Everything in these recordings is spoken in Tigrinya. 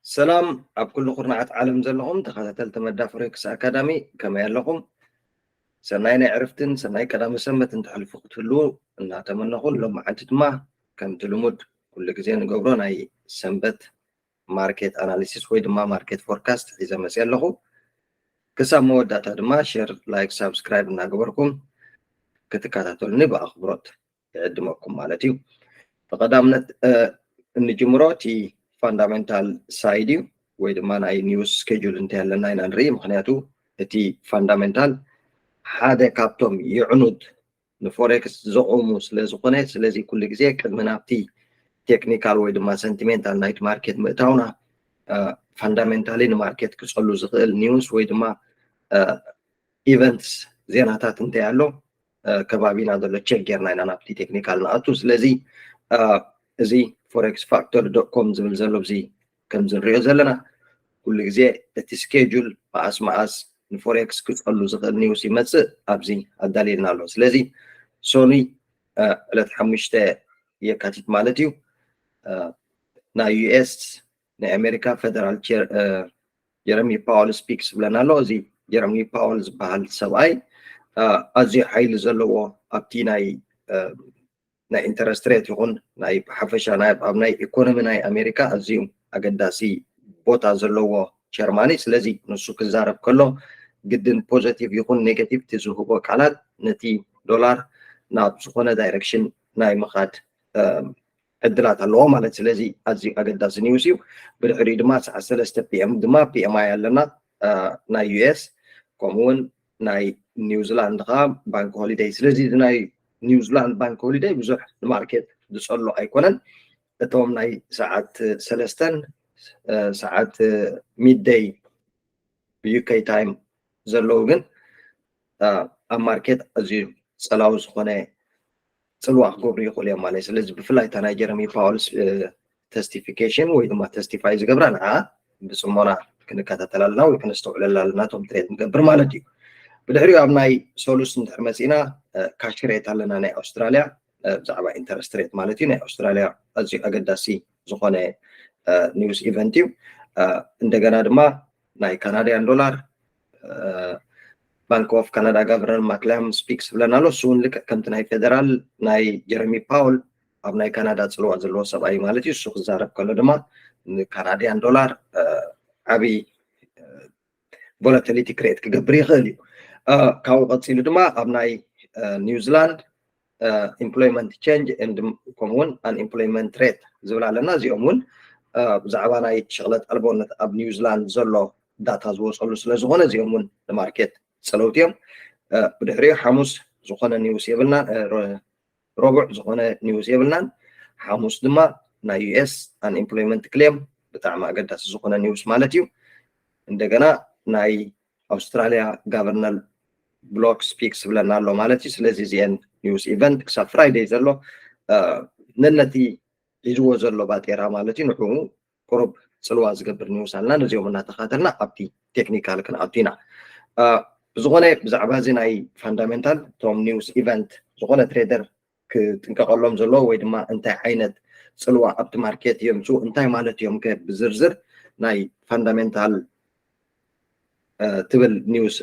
ሰላም ኣብ ኩሉ ኩርናዓት ዓለም ዘለኹም ተኸታተልቲ መዳ ፎሬክስ ኣካዳሚ፣ ከመይ ኣለኹም? ሰናይ ናይ ዕርፍትን ሰናይ ቀዳመ ሰንበት እንተሕልፉ ክትህልዉ እናተመነኹ፣ ሎም መዓልቲ ድማ ከምቲ ልሙድ ኩሉ ግዜ ንገብሮ ናይ ሰንበት ማርኬት ኣናሊሲስ ወይ ድማ ማርኬት ፎርካስት ሒዘ መፅእ ኣለኹ። ክሳብ መወዳእታ ድማ ሸር፣ ላይክ፣ ሳብስክራይብ እናገበርኩም ክትከታተሉኒ ብኣኽብሮት ይዕድመኩም ማለት እዩ። ብቐዳምነት እንጅምሮ እቲ ፋንዳሜንታል ሳይድ እዩ፣ ወይ ድማ ናይ ኒውስ ስኬጁል እንታይ ኣለና ኢና ንርኢ። ምክንያቱ እቲ ፋንዳሜንታል ሓደ ካብቶም የዕኑድ ንፎሬክስ ዘቑሙ ስለ ዝኾነ፣ ስለዚ ኩሉ ግዜ ቅድሚ ናብቲ ቴክኒካል ወይ ድማ ሰንቲሜንታል ናይቲ ማርኬት ምእታውና፣ ፋንዳሜንታሊ ንማርኬት ክጸሉ ዝኽእል ኒውስ ወይ ድማ ኢቨንትስ፣ ዜናታት እንታይ ኣሎ ከባቢና ዘሎ ቸክ ጌርና ኢና ናብቲ ቴክኒካል ንኣቱ። ስለዚ እዚ ፎሬክስ ፋክተር ዶት ኮም ዝብል ዘሎ፣ እዚ ከምዚ ንሪኦ ዘለና ኩሉ ግዜ እቲ ስኬጁል መዓስ መዓስ ንፎሬክስ ክጸሉ ዝኽእል ኒውስ ይመጽእ ኣብዚ ኣዳልየልና ኣሎ። ስለዚ ሶኒ ዕለት ሓሙሽተ የካቲት ማለት እዩ፣ ናይ ዩኤስ ናይ ኣሜሪካ ፌደራል ጀረሚ ፓወል ስፒክስ ዝብለና ኣሎ። እዚ ጀረሚ ፓወል ዝበሃል ሰብኣይ ኣዝዩ ሓይሊ ዘለዎ ኣብቲ ናይ ናይ ኢንተረስት ሬት ይኹን ናይ ብሓፈሻ ኣብ ናይ ኢኮኖሚ ናይ ኣሜሪካ ኣዝዩ ኣገዳሲ ቦታ ዘለዎ ቸርማኒ። ስለዚ ንሱ ክዛረብ ከሎ ግድን ፖዘቲቭ ይኹን ኔጋቲቭ እቲ ዝህቦ ቃላት ነቲ ዶላር ናብ ዝኾነ ዳይረክሽን ናይ ምኻድ ዕድላት ኣለዎ ማለት። ስለዚ ኣዝዩ ኣገዳሲ ኒውስ እዩ። ብድሕሪኡ ድማ ሰዓት ሰለስተ ፒኤም ድማ ፒኤምኣይ ኣለና ናይ ዩኤስ፣ ከምኡውን ናይ ኒውዚላንድ ከዓ ባንክ ሆሊደይ። ስለዚ እዚ ናይ ኒውዚላንድ ባንክ ሆሊደይ ብዙሕ ንማርኬት ዝፀሎ ኣይኮነን። እቶም ናይ ሰዓት ሰለስተን ሰዓት ሚድደይ ብዩኬ ታይም ዘለዉ ግን ኣብ ማርኬት ኣዝዩ ፀላዊ ዝኾነ ፅልዋ ክገብሩ ይኽእሉ እዮም ማለት እዩ። ስለዚ ብፍላይ እታ ናይ ጀረሚ ፓወል ተስቲፊኬሽን ወይ ድማ ተስቲፋይ ዝገብራ ንዓ ብፅሞና ክንከታተላ ኣለና ወይ ከነስተውዕለላ ኣለና፣ እቶም ትሬድ ንገብር ማለት እዩ። ብድሕሪኡ ኣብ ናይ ሰሉስ እንድሕር መፂእና ካሽ ሬት ኣለና ናይ ኣውስትራልያ፣ ብዛዕባ ኢንተረስት ሬት ማለት እዩ። ናይ ኣውስትራልያ ኣዝዩ ኣገዳሲ ዝኾነ ኒውስ ኢቨንት እዩ። እንደገና ድማ ናይ ካናድያን ዶላር ባንክ ኦፍ ካናዳ ጋቨርነር ማክላም ስፒክስ ዝብለና ኣሎ። እሱ እውን ልክዕ ከምቲ ናይ ፌደራል ናይ ጀረሚ ፓውል ኣብ ናይ ካናዳ ፅልዋ ዘለዎ ሰብኣይ ማለት እዩ። እሱ ክዛረብ ከሎ ድማ ንካናድያን ዶላር ዓብይ ቮላቲሊቲ ክሬት ክገብር ይኽእል እዩ። ካብኡ ቀፂሉ ድማ ኣብ ናይ ኒውዚላንድ ኢምፕሎይመንት ቼንጅ ከምኡውን ኣንኢምፕሎይመንት ሬት ዝብል ኣለና። እዚኦም እውን ብዛዕባ ናይ ሸቕለት ኣልቦነት ኣብ ኒውዚላንድ ዘሎ ዳታ ዝወፀሉ ስለ ዝኾነ እዚኦም እውን ንማርኬት ፀለውቲ እዮም። ብድሕሪኡ ሓሙስ ዝኾነ ኒውስ የብልና፣ ረቡዕ ዝኾነ ኒውስ የብልናን። ሓሙስ ድማ ናይ ዩኤስ ኣንኢምፕሎይመንት ክሌም፣ ብጣዕሚ ኣገዳሲ ዝኾነ ኒውስ ማለት እዩ። እንደገና ናይ ኣውስትራልያ ጋቨርነር ብሎክ ስፒክስ ዝብለና ኣሎ ማለት እዩ። ስለዚ እዚአን ኒውስ ኢቨንት ክሳብ ፍራይደይ ዘሎ ነነቲ ሒዝዎ ዘሎ ባጤራ ማለት እዩ፣ ንዕኡ ቁሩብ ፅልዋ ዝገብር ኒውስ ኣለና። ነዚኦም እናተኻተልና ኣብቲ ቴክኒካል ክንኣቱ ኢና። ብዝኾነ ብዛዕባ እዚ ናይ ፋንዳሜንታል እቶም ኒውስ ኢቨንት ዝኾነ ትሬደር ክጥንቀቐሎም ዘለዎ ወይ ድማ እንታይ ዓይነት ፅልዋ ኣብቲ ማርኬት የምፅኡ እንታይ ማለት እዮም ከ ብዝርዝር ናይ ፋንዳሜንታል ትብል ኒውስ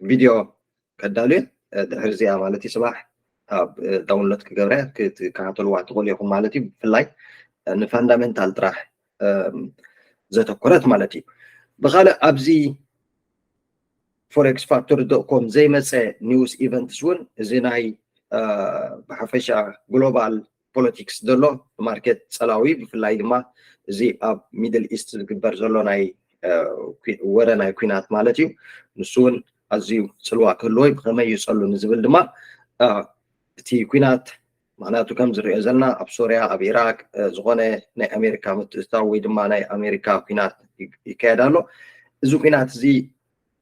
ቪድዮ ከዳልዩ ድሕሪ እዚኣ ማለት እዩ። ፅባሕ ኣብ ዳውንሎድ ክገብረ ክትከታተልዋ ትኽእሉ ኢኹም ማለት እዩ። ብፍላይ ንፋንዳሜንታል ጥራሕ ዘተኮረት ማለት እዩ። ብካልእ ኣብዚ ፎሬክስ ፋክተር ዶት ኮም ዘይመፀ ኒውስ ኢቨንትስ እውን እዚ ናይ ብሓፈሻ ግሎባል ፖለቲክስ ዘሎ ማርኬት ፀላዊ፣ ብፍላይ ድማ እዚ ኣብ ሚድል ኢስት ዝግበር ዘሎ ናይ ወረ ናይ ኩናት ማለት እዩ። ንሱ እውን ኣዝዩ ፅልዋ ክህልዎ እዩ። ብከመይ እዩ ፀሉ ንዝብል ድማ እቲ ኩናት፣ ምክንያቱ ከም ዝሪኦ ዘለና ኣብ ሶርያ ኣብ ኢራቅ ዝኾነ ናይ ኣሜሪካ ምትእትታው ወይ ድማ ናይ ኣሜሪካ ኩናት ይካየድ ኣሎ። እዚ ኩናት እዚ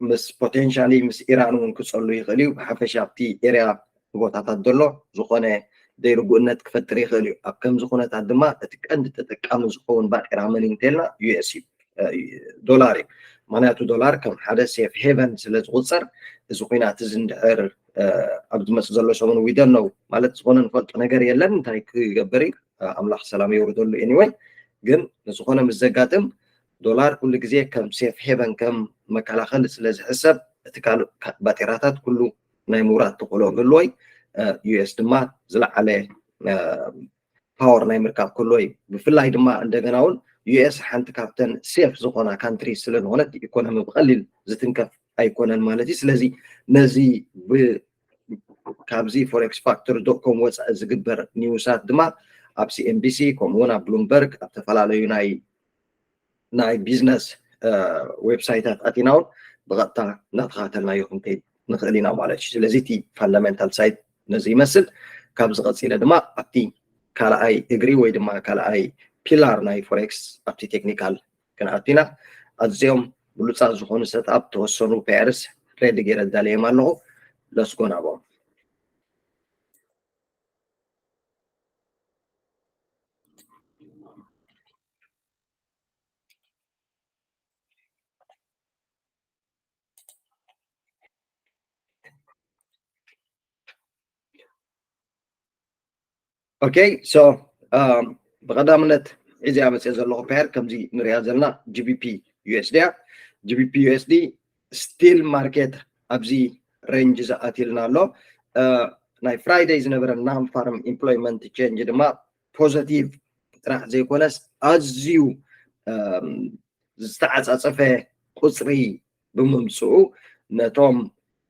ምስ ፖቴንሻሊ ምስ ኢራን እውን ክፀሉ ይኽእል እዩ። ብሓፈሻ ኣብቲ ኤርያ ቦታታት ዘሎ ዝኾነ ዘይርጉእነት ክፈጥር ይኽእል እዩ። ኣብ ከምዚ ኩነታት ድማ እቲ ቀንዲ ተጠቃሚ ዝኸውን ባጤራ መን እዩ እንተልና ዩኤስ እዩ፣ ዶላር እዩ። ምክንያቱ ዶላር ከም ሓደ ሴፍ ሄቨን ስለ ዝቁፀር እዚ ኩናት እዚ እንድሕር ኣብ ዝመፅእ ዘሎ ሰሙን ዊደን ነው ማለት ዝኾነ ንፈልጦ ነገር የለን። እንታይ ክገብር እዩ? ኣምላኽ ሰላም የውርደሉ። ኤኒወይ ግን ንዝኾነ ምስ ዘጋጥም ዶላር ኩሉ ግዜ ከም ሴፍ ሄቨን ከም መከላኸሊ ስለ ዝሕሰብ እቲ ካልእ ባጤራታት ኩሉ ናይ ምውራድ ተኽእሎ ክህልዎ እዩ። ዩኤስ ድማ ዝለዓለ ፓወር ናይ ምርካብ ክህልዎ እዩ። ብፍላይ ድማ እንደገና እውን ዩኤስ ሓንቲ ካብተን ሴፍ ዝኾና ካንትሪ ስለ ዝኾነት ኢኮኖሚ ብቐሊል ዝትንከፍ ኣይኮነን ማለት እዩ። ስለዚ ነዚ ካብዚ ፎሬክስ ፋክተር ዶት ኮም ወፃኢ ዝግበር ኒውሳት ድማ ኣብ ሲኤንቢሲ ከምኡ እውን ኣብ ብሉምበርግ ኣብ ዝተፈላለዩ ናይ ናይ ቢዝነስ ዌብሳይታት ኣቲና እውን ብቐጥታ እናተኸታተልናዮ ክንከይድ ንኽእል ኢና ማለት እዩ። ስለዚ እቲ ፋንዳሜንታል ሳይድ ነዚ ይመስል። ካብዚ ቀፂለ ድማ ኣብቲ ካልኣይ እግሪ ወይ ድማ ካልኣይ ፒላር ናይ ፎሬክስ ኣብቲ ቴክኒካል ክንኣቱ ኢና። ኣዝዮም ብሉፃት ዝኾኑ ሰትኣፕ ተወሰኑ ፔርስ ሬዲ ገይረ ኣዳልዮም ኣለኹ። ለስጎ ናቦም። ኦኬ ሶ ብቐዳምነት እዚኣ መፅኦ ዘለኹ ፔር ከምዚ ንሪኣ ዘለና ጂቢፒ ዩኤስዲ እያ። ጂቢፒ ዩኤስዲ ስቲል ማርኬት ኣብዚ ሬንጅ ዝኣትልና ኣሎ። ናይ ፍራይደይ ዝነበረ ናን ፋርም ኢምፕሎይመንት ቼንጅ ድማ ፖዘቲቭ ጥራሕ ዘይኮነስ ኣዝዩ ዝተዓፃፀፈ ቁፅሪ ብምምፅኡ ነቶም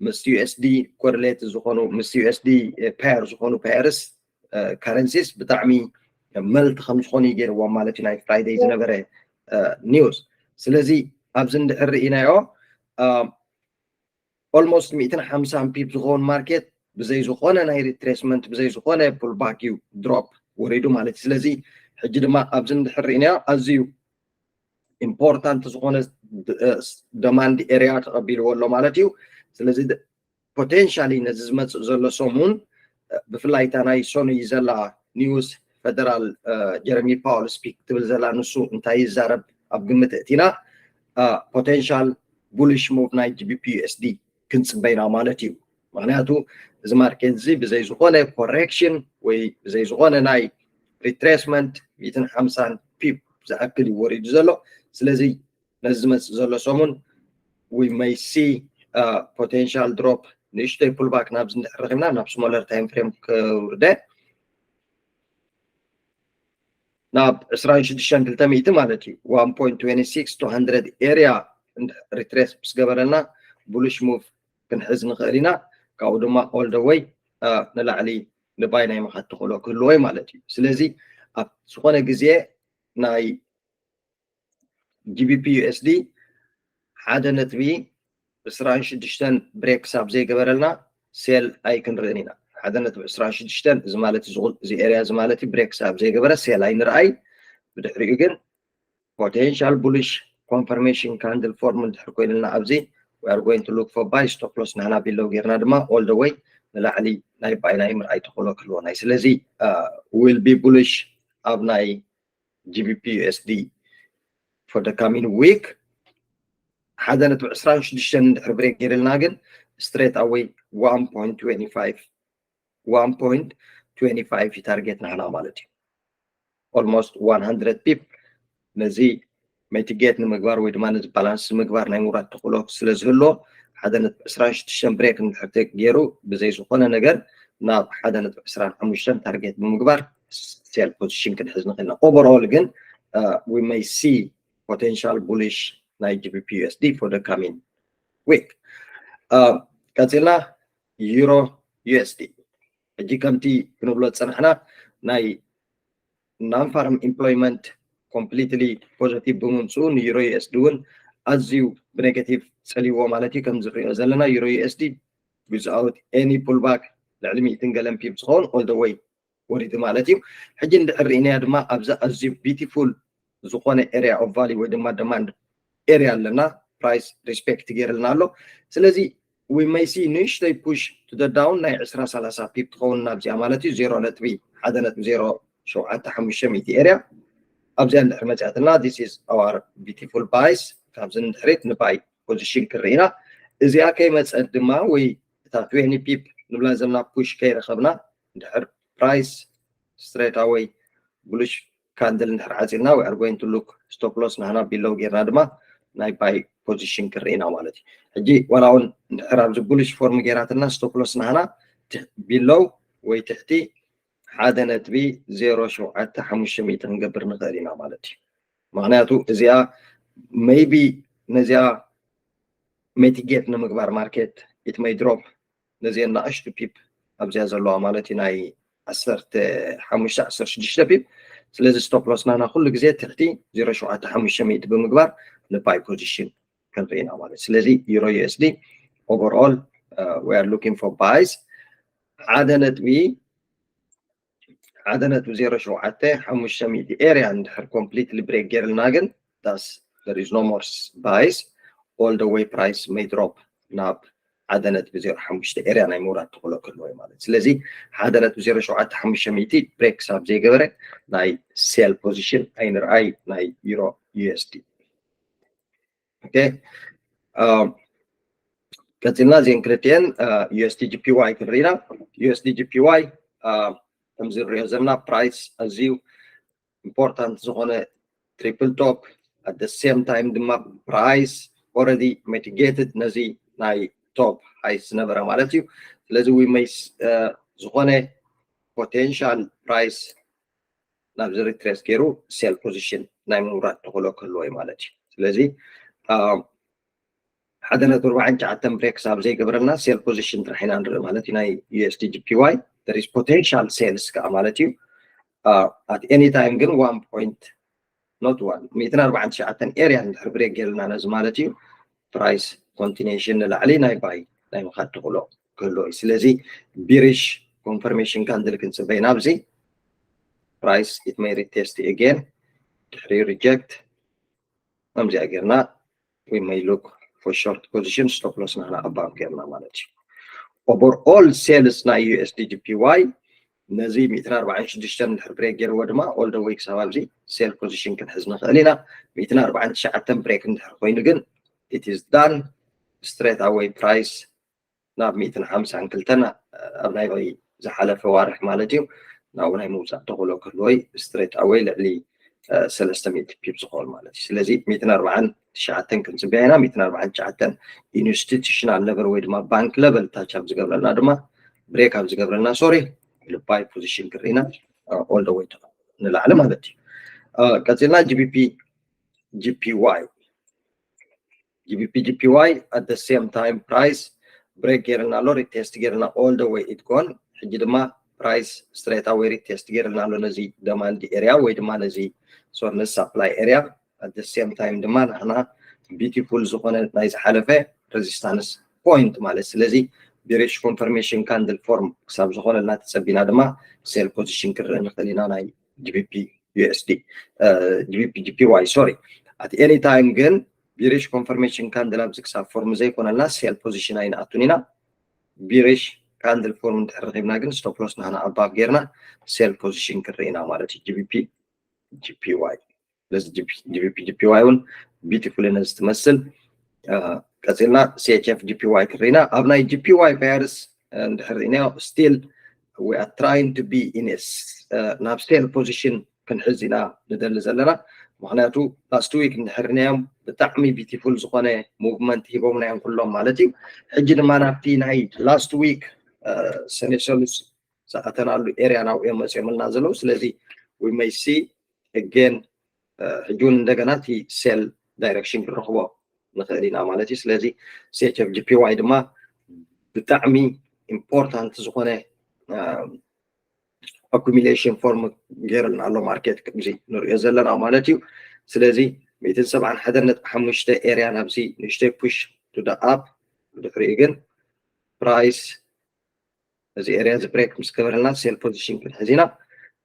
ምስ ዩኤስዲ ኮሪሌት ዝኾኑ ምስ ዩኤስዲ ፓየር ዝኾኑ ፓየርስ ካረንሲስ ብጣዕሚ መልቲ ከም ዝኾኑ እዩ ገይርዎም ማለት እዩ ናይ ፍራይደይ ዝነበረ ኒውስ። ስለዚ ኣብዚ እንድሕር ርኢናዮ ኦልሞስት ሚእትን ሓምሳን ፒፕ ዝኸውን ማርኬት ብዘይ ዝኾነ ናይ ሪትሬስመንት ብዘይ ዝኾነ ፑልባክ እዩ ድሮፕ ወሪዱ ማለት እዩ። ስለዚ ሕጂ ድማ ኣብዚ እንድሕር ርኢናዮ ኣዝዩ ኢምፖርታንት ዝኾነ ደማንድ ኤሪያ ተቐቢልዎ ኣሎ ማለት እዩ። ስለዚ ፖቴንሻሊ ነዚ ዝመፅእ ዘሎ ሰሙን ብፍላይ እታ ናይ ሰኑይ ዘላ ኒውስ ፈደራል ጀረሚ ፓወል ስፒክ ትብል ዘላ ንሱ እንታይ ይዛረብ ኣብ ግምት እቲና ፖቴንሻል ቡሊሽ ሙቭ ናይ ጂቢፒ ዩኤስዲ ክንፅበይና ማለት እዩ። ምክንያቱ እዚ ማርኬት እዚ ብዘይ ዝኾነ ኮሬክሽን ወይ ብዘይ ዝኾነ ናይ ሪትሬስመንት ሚእትን ሓምሳን ፒፕ ዝኣክል እዩ ወሪዱ ዘሎ። ስለዚ ነዚ ዝመፅእ ዘሎ ሰሙን we may see potential drop ንእሽተይ ፑልባክ ናብዚ እንድሕር ረኪብና ናብ ስሞለር ታይም ፍሬም ክውርደ ናብ ዕስራን ሽዱሽተን ክልተ ሚእቲ ማለት እዩ one point twenty six to hundred ኤሪያ ሪትሬስ ምስ ገበረልና ቡሊሽ ሙቭ ክንሕዝ ንኽእል ኢና። ካብኡ ድማ all the way ንላዕሊ ንባይ ናይ ምኻድ ተኽእሎ ክህልዎ እዩ ማለት እዩ። ስለዚ ኣብ ዝኾነ ግዜ ናይ ጂቢፒ ዩኤስዲ ሓደ ነጥቢ ዕስራን ሽዱሽተን ብሬክ ክሳብ ዘይገበረልና ሴል ኣይክንርእን ኢና። ሓደ ነጥቢ ዕስራን ሽዱሽተን እዚ ማለት እዚ ኤሪያ እዚ ማለት ብሬክ ክሳብ ዘይገበረ ሴል ኣይንርኣይ። ብድሕሪኡ ግን ፖቴንሻል ቡሊሽ ኮንፈርሜሽን ካንድል ፎርም እንድሕር ኮይንልና ኣብዚ we are going to look for buy stop loss ንሕና ቢለው ጌርና ድማ all the way ንላዕሊ ናይ ባይ ናይ ምርኣይ ተኽእሎ ክህልወና እዩ። ስለዚ will be bullish ኣብ ናይ ጂቢፒ ዩኤስዲ for the coming week ሓደ ነጥቢ ዕስራን ሽዱሽተን እንድሕር ብሬክ ገይርልና ግን straight away one point twenty five one point twenty five እዩ ታርጌት ናህና ማለት እዩ። Almost one hundred ፒፕ ነዚ ሚቲጌት ንምግባር ወይ ድማ ነዚ ባላንስ ንምግባር ናይ ምውራድ ተኽእሎ ስለ ዝህልዎ ሓደ ነጥቢ ዕስራን ሽዱሽተን ብሬክ እንድሕር ገይሩ ብዘይ ዝኾነ ነገር ናብ ሓደ ነጥቢ ዕስራን ሓሙሽተን ታርጌት ብምግባር ሴል ፖዚሽን ክንሕዝ ንኽእል ኢና። Overall ግን we may see potential bullish ናይ ጂቢፒ ዩኤስዲ for the coming week። ቀፂልና ዩሮ ዩኤስዲ ሕጂ ከምቲ ክንብሎ ዝፀናሕና ናይ non farm employment completely positive ብምምፅኡ ንዩሮ ዩኤስዲ እውን ኣዝዩ ብኔጋቲቭ ፀልይዎ ማለት እዩ። ከምዚ ንሪኦ ዘለና ዩሮ ዩኤስዲ without any pullback ልዕሊ ሚእትን ገለን ፒፕ ዝኸውን all the way ወሪዱ ማለት እዩ። ሕጂ እንድሕር ርኢናዮ ድማ ኣብዚ ኣዝዩ beautiful ዝኾነ area of value ወይ ድማ demand area ኣለና። ፕራይስ ሪስፔክት ገይርልና ኣሎ። ስለዚ we may see ንእሽተይ push to the down ናይ ዕስራ ሰላሳ ፒፕ ትኸውን ናብዚኣ ማለት እዩ ዜሮ ነጥቢ ሓደ ነጥቢ ዜሮ ሸውዓተ ሓሙሽተ ሚእቲ ኤሪያ ኣብዚኣ እንድሕር መፅኣትና this is our beautiful buys ካብዚ ንድሕሪት ንባይ ፖዚሽን ክርኢና እዚኣ ከይመፀት ድማ ወይ እታ ትዌንቲ ፒፕ ንብላ ዘለና ፑሽ ከይረኸብና እንድሕር ፕራይስ straight away ቡሊሽ candle እንድሕር ዓፂልና we are going to look stop loss ናህና below ጌርና ድማ ናይ buy position ክርኢና ማለት እዩ። ሕጂ ዋላ እውን እንድሕር ኣብዚ bullish form ጌራትና stop loss ናህና below ወይ ትሕቲ ሓደ ነጥቢ ዜሮ ሸውዓተ ሓሙሽተ ሚእቲ ክንገብር ንኽእል ኢና ማለት እዩ። ምክንያቱ እዚኣ maybe ነዚኣ mitigate ንምግባር market it may drop ነዚአን ንኣሽቱ pip ኣብዚኣ ዘለዋ ማለት እዩ ናይ ዓሰርተ ሓሙሽተ ዓሰርተ ሽዱሽተ pip። ስለዚ stop loss ናና ኩሉ ግዜ ትሕቲ ዜሮ ሸውዓተ ሓሙሽተ ሚእቲ ብምግባር ን buy position ክንርኢ ኢና ማለት። ስለዚ euro U S D overall we are looking for buys ሓደ ነጥቢ ሓደ ነጥቢ ዜሮ ሸውዓተ ሓሙሽተ ሚእቲ area እንድሕር completely break ጌርልና ግን that's there is no more buys all the way price may drop ናብ ሓደ ነጥቢ ዜሮ ሓሙሽተ area ናይ ምውራድ ተኽእሎ ክህልዎ እዩ ማለት። ስለዚ ሓደ ነጥቢ ዜሮ ሸውዓተ ሓሙሽተ ሚእቲ break ክሳብ ዘይገበረ ናይ sell position ኣይንርኣይ ናይ euro U S D። Okay ቀፂልና እዚአን ክልቲአን U S D J P Y ክንርኢና። U S D J P Y ከምዚ ንሪኦ ዘለና price ኣዝዩ important ዝኾነ triple top at the same time ድማ price already mitigated ነዚ ናይ top high ዝነበረ ማለት እዩ። ስለዚ we may ዝኾነ potential price ናብዚ retrace ገይሩ sell position ናይ ምውራድ ተኽእሎ ክህልዎ እዩ ማለት እዩ። ስለዚ ሓደ ነጥቢ ኣርባዕተ ሸውዓተ break ክሳብ ዘይገብረልና sell position ጥራሕ ኢና ንርኢ ማለት እዩ ናይ U S D J P Y there is potential sales ከዓ ማለት እዩ። At any time ግን one point not one ሚእትን ኣርባዕን ትሽዓተን area እንድሕር break ጌርልና ነዚ ማለት እዩ price continuation ንላዕሊ ናይ buy ናይ ምኻድ ተኽእሎ ክህልዎ እዩ። ስለዚ bearish confirmation candle ክንፅበ ኢና ኣብዚ price it may retest again ድሕሪ reject ከምዚኣ ጌርና we may look for short position stop loss ናና above ጌርና ማለት እዩ። Overall sales ናይ U S D J P Y ነዚ ሚእትን ኣርባዕን ሽዱሽተን እንድሕር break ገይርዎ ድማ all the way ክሳብ ኣብዚ sell position ክንሕዝ ንኽእል ኢና። ሚእትን ኣርባዕን ትሽዓተን break እንድሕር ኮይኑ ግን it is done straight away price ናብ ሚእትን ሓምሳን ክልተን ኣብ ናይ ዝሓለፈ ዋርሕ ማለት እዩ ናብ ናይ ምውፃእ ተኽእሎ ክህልዎ እዩ። Straight away ልዕሊ ሰለስተ ሚእቲ pip ዝኸውን ማለት እዩ። ስለዚ ሚእትን ኣርባዓን ትሽዓተን ክንፅበያ ኢና። ሚእትን ኣርባዓን ትሽዓተን institutional level ወይ ድማ bank level touch ኣብ ዝገብረልና ድማ break ኣብ ዝገብረልና sorry ል buy position ክርኢና all the way ንላዕሊ ማለት እዩ። ቀፂልና G B P G P Y G B P G P Y at the same time price break ጌርልና ኣሎ retest ጌርልና all the way it gone ሕጂ ድማ price straight away retest ጌርልና ኣሎ ነዚ demand area ወይ ድማ ነዚ soreness supply area at the same time ድማ ንሕና beautiful ዝኾነ ናይ ዝሓለፈ resistance point ማለት ስለዚ bearish confirmation candle form ክሳብ ዝኾነልና ተፀቢና ድማ sell position ክርኢ ንኽእል ኢና ናይ G B P U S D G B P G P Y sorry at any time ግን bearish confirmation candle ኣብዚ ክሳብ form ዘይኮነልና sell position ኣይንኣቱን ኢና። Bearish candle form እንድሕር ረኺብና ግን stop loss ናህና above ጌርና sell position ክርኢ ኢና ማለት እዩ። G B P G P Y ስለዚ G B P G P Y እውን beautiful ነዚ ትመስል። ቀፂልና C H F G P Y ክርኢና ኣብ ናይ G P Y pairs እንድሕር ርኢናዮ still we are trying to be in a ናብ sell position ክንሕዝ ኢና ንደሊ ዘለና። ምክንያቱ last week እንድሕር ርኢናዮም ብጣዕሚ beautiful ዝኾነ movement ሂቦምና እዮም ኩሎም ማለት እዩ። ሕጂ ድማ ናብቲ ናይ last week ሰኔ ሰሉስ ዝኣተናሉ area ናብኡ እዮም መፅኦምልና ዘለዉ። ስለዚ we may see again ሕጂ እውን እንደገና እቲ sell direction ክንረኽቦ ንኽእል ኢና ማለት እዩ። ስለዚ C H F G P Y ድማ ብጣዕሚ important ዝኾነ accumulation form ገይሩልና ኣሎ market ከምዚ ንሪኦ ዘለና ማለት እዩ። ስለዚ ሚእትን ሰብዓን ሓደን ነጥቢ ሓሙሽተ area ናብዚ ንእሽተይ push to the up ድሕሪኡ ግን price እዚ area እዚ break ምስ ገበረልና sell position ክንሕዝ ኢና።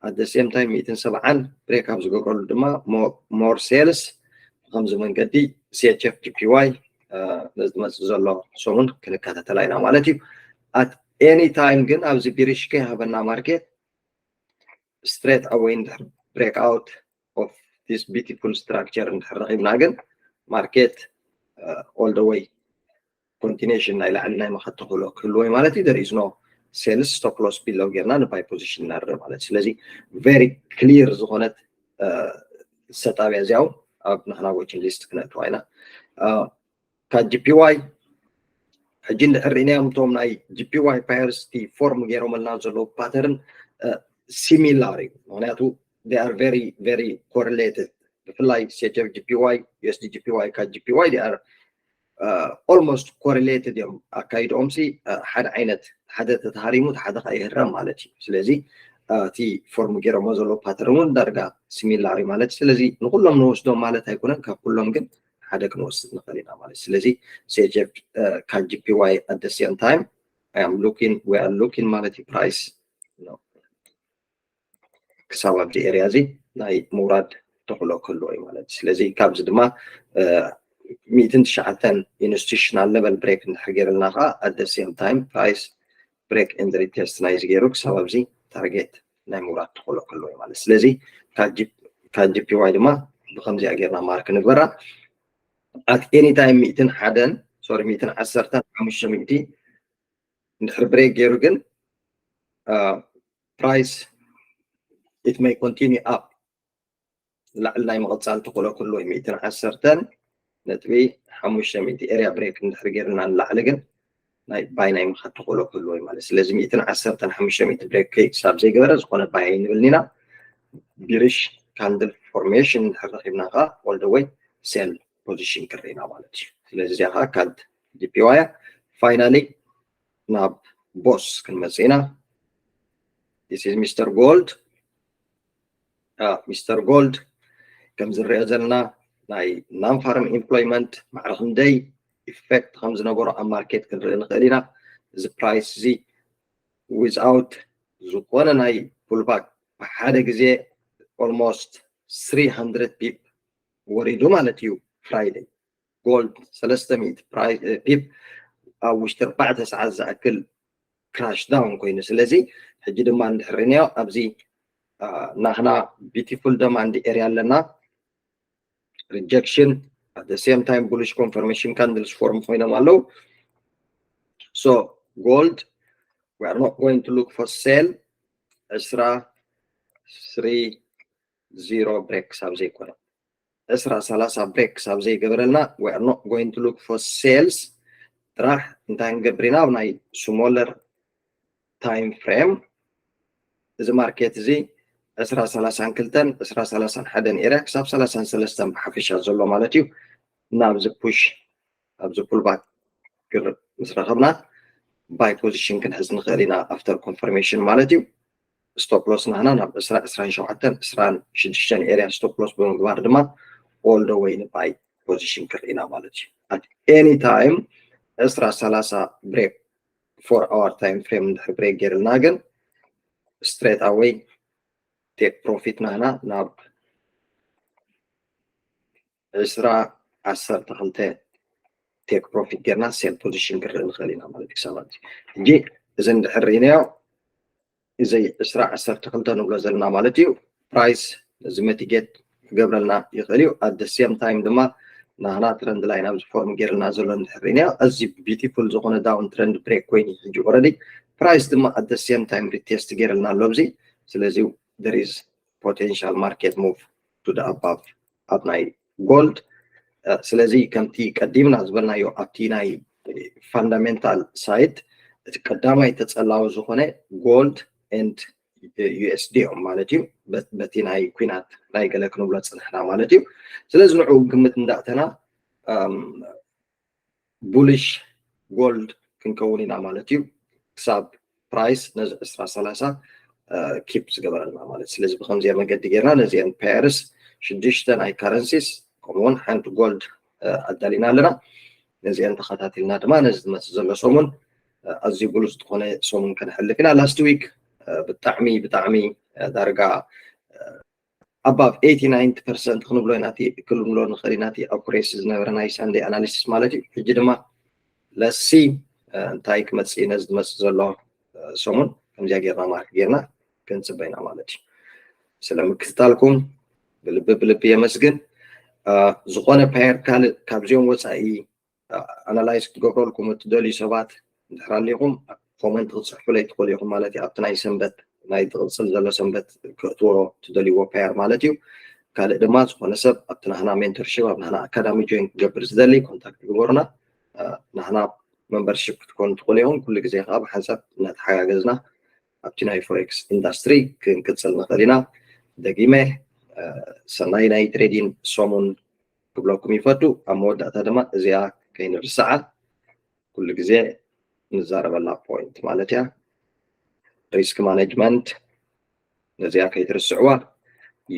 At the same time ሚእትን ሰብዓን break ኣብ ዝገብረሉ ድማ more sales ብከምዚ መንገዲ C H F G P Y ነዚ ዝመፅእ ዘሎ ሰሙን ክንከታተላ ኢና ማለት እዩ። At any time ግን ኣብዚ bearish ከይሃበና market straight away እንድሕር break out of this beautiful structure እንድሕር ረኺብና ግን market all the way continuation ናይ ላዕሊ ናይ ምኻድ ተኽእሎ ክህልዎ እዩ ማለት እዩ። There is no sales stop loss below ጌርና ን buy position ንርኢ ማለት እዩ። ስለዚ very clear ዝኾነት ሰጣብያ እዚያው ኣብ ንሕና watching list ክነእትዋ ኢና። ካብ ጂፒዋይ ሕጂ እንድሕር ርኢናዮም እቶም ናይ ጂፒዋይ pairs ቲ form ገይሮምልና ዘለዉ pattern similar እዩ። ምክንያቱ they are very very correlated። ብፍላይ CHF JPY USD JPY ካብ JPY they are almost correlated እዮም። ኣካይድኦም ሲ ሓደ ዓይነት፣ ሓደ ተተሃሪሙ ሓደ ከዓ ይህረም ማለት እዩ። ስለዚ እቲ form ገይሮሞ ዘሎ pattern እውን ዳርጋ similar እዩ ማለት እዩ። ስለዚ ንኩሎም ንወስዶም ማለት ኣይኮነን፣ ካብ ኩሎም ግን ሓደ ክንወስድ ንኽእል ኢና ማለት እዩ። ስለዚ CHF ካብ JPY at the same time I am looking, we are looking ማለት እዩ price ክሳብ ኣብዚ area እዚ ናይ ምውራድ ተኽእሎ ክህልዎ እዩ ማለት እዩ። ስለዚ ካብዚ ድማ ሚእትን ትሽዓተን institutional level break እንድሕር ገይርልና ከዓ at the same time price break and retest ናይዚ ገይሩ ክሳብ ኣብዚ target ናይ ምውራድ ተኽእሎ ክህልዎ እዩ ማለት እዩ። ስለዚ ካብ JPY ድማ ብከምዚኣ ገይርና mark ንግበራ። At any time ሚእትን ሓደን፣ sorry፣ ሚእትን ዓሰርተን ሓሙሽተ ሚእቲ እንድሕር break ገይሩ ግን price it may continue up፣ ላዕሊ ናይ ምቕፃል ተኽእሎ ክህልዎ እዩ። ሚእትን ዓሰርተን ነጥቢ ሓሙሽተ ሚእቲ area break እንድሕር ገይርና ንላዕሊ ግን ናይ buy ናይ ምኻድ ተኽእሎ ክህልዎ እዩ ማለት። ስለዚ ሚእትን ዓሰርተን ሓሙሽተ ሚእቲ break ክሳብ ዘይገበረ ዝኾነ buy ኣይንብልን ኢና። Bearish candle formation እንድሕር ረኺብና ከዓ all the way sell position ክርኢ ኢና ማለት እዩ። ስለዚ እዚኣ ከዓ ካብ JPY እያ። Finally ናብ boss ክንመፅእ ኢና። This is Mister Gold. Mister Gold ከም ዝንሪኦ ዘለና ናይ non farm employment ማዕረ ክንደይ effect ከም ዝነበሮ ኣብ market ክንርኢ ንኽእል ኢና። እዚ price እዚ without ዝኾነ ናይ pullback ብሓደ ግዜ almost three hundred pip ወሪዱ ማለት እዩ። Friday gold ሰለስተ ሚእቲ pip ኣብ ውሽጢ ኣርባዕተ ሰዓት ዝኣክል crash down ኮይኑ፣ ስለዚ ሕጂ ድማ እንድሕር ርኢናዮ ኣብዚ ናህና beautiful demand area ኣለና። Rejection at the same time bullish confirmation candles form ኮይኖም ኣለዉ። So gold, we are not going to look for sell. ዕስራ three zero break ክሳብ ዘይኮነ፣ ዕስራ ሰላሳ break ክሳብ ዘይገበረልና we are not going to look for sales። ጥራሕ እንታይ ንገብር ኢና? ኣብ ናይ smaller time frame እዚ market እዚ ዕስራ ሰላሳን ክልተን፣ ዕስራ ሰላሳን ሓደን area ክሳብ ሰላሳን ሰለስተን ብሓፈሻ ዘሎ ማለት እዩ። ናብዚ push፣ ኣብዚ pullback ምስ ረኸብና buy position ክንሕዝ ንኽእል ኢና after confirmation ማለት እዩ። Stop loss ናህና ናብ ዕስራ፣ ዕስራን ሸውዓተን፣ ዕስራን ሽዱሽተን area stop loss ብምግባር ድማ all the way ን buy position ክርኢ ኢና ማለት እዩ። At any time ዕስራ ሰላሳ break four hour time frame እንድሕር break ገይርልና ግን straight away take profit ናህና ናብ ዕስራ ዓሰርተ ክልተ take profit ጌርና sell position ክርኢ ንኽእል ኢና ማለት እዩ። ክሳብ ሕጂ እዚ እንድሕር ርኢናዮ እዚ ዕስራ ዓሰርተ ክልተ ንብሎ ዘለና ማለት እዩ። Price እዚ mitigate ክገብረልና ይኽእል እዩ። At the same time ድማ ናህና trend line ኣብዚ form ጌርና ዘሎ እንድሕር ርኢናዮ እዚ beautiful ዝኾነ down trend break ኮይኑ ሕጂ already price ድማ at the same time retest ጌርልና ኣሎ ኣብዚ። ስለዚ there is potential market move to the above ኣብ ናይ gold። ስለዚ ከምቲ ቀዲምና ዝበልናዮ ኣብቲ ናይ fundamental side እቲ ቀዳማይ ተፀላዊ ዝኾነ gold and USD እዮም ማለት እዩ። በቲ ናይ ኩናት ናይ ገለ ክንብሎ ፅንሕና ማለት እዩ። ስለዚ ንዑ ግምት እንዳእተና bullish gold ክንከውን ኢና ማለት እዩ። ክሳብ price ነዚ ዕስራ ሰላሳ keep ዝገበረልና ማለት። ስለዚ ብከምዚኣ መገዲ ጌርና ነዚአን pairs ሽዱሽተ ናይ currencies ከምኡውን ሓንቲ gold ኣዳሊና ኣለና። ነዚአን ተኸታቲልና ድማ ነዚ ዝመፅእ ዘሎ ሰሙን ኣዝዩ ብሉፅ ዝኾነ ሰሙን ከነሕልፍ ኢና። Last week ብጣዕሚ ብጣዕሚ ዳርጋ above eighty ninety percent ክንብሎ ኢና፣ እቲ ክንብሎ ንኽእል ኢና፣ እቲ accuracy ዝነበረ ናይ Sunday analysis ማለት እዩ። ሕጂ ድማ let's see እንታይ ክመፅእ ነዚ ዝመፅእ ዘሎ ሰሙን ከምዚኣ ጌርና mark ጌርና ክንፅበ ኢና ማለት እዩ። ስለ ምክትታልኩም ብልቢ ብልቢ የመስግን። ዝኾነ pair ካልእ ካብዚኦም ወፃኢ analyze ክትገብረልኩም እትደልዩ ሰባት እንድሕር ኣሊኹም comment ክትፅሕፉለይ ትኽእሉ ኢኹም ማለት እዩ። ኣብቲ ናይ ሰንበት ናይ ዝቕፅል ዘሎ ሰንበት ክእትዎ ትደልይዎ pair ማለት እዩ። ካልእ ድማ ዝኾነ ሰብ ኣብቲ ናህና mentorship ኣብ ናህና ኣካዳሚ join ክገብር ዝደሊ contact ግበሩና። ናህና membership ክትኮኑ ትኽእሉ ኢኹም። ኩሉ ግዜ ከዓ ብሓንሳብ እናተሓጋገዝና ኣብቲ ናይ forex industry ክንቅፅል ንኽእል ኢና። ደጊመ ሰናይ ናይ trading ሰሙን ክብለኩም ይፈቱ። ኣብ መወዳእታ ድማ እዚኣ ከይንርስዓ ኩሉ ግዜ ንዛረበላ point ማለት እያ። Risk management ነዚኣ ከይትርስዕዋ።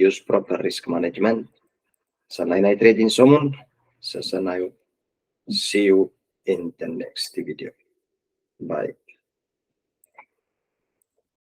Use proper risk management። ሰናይ ናይ trading ሰሙን። ሰሰናዩ። See you in the next video. Bye.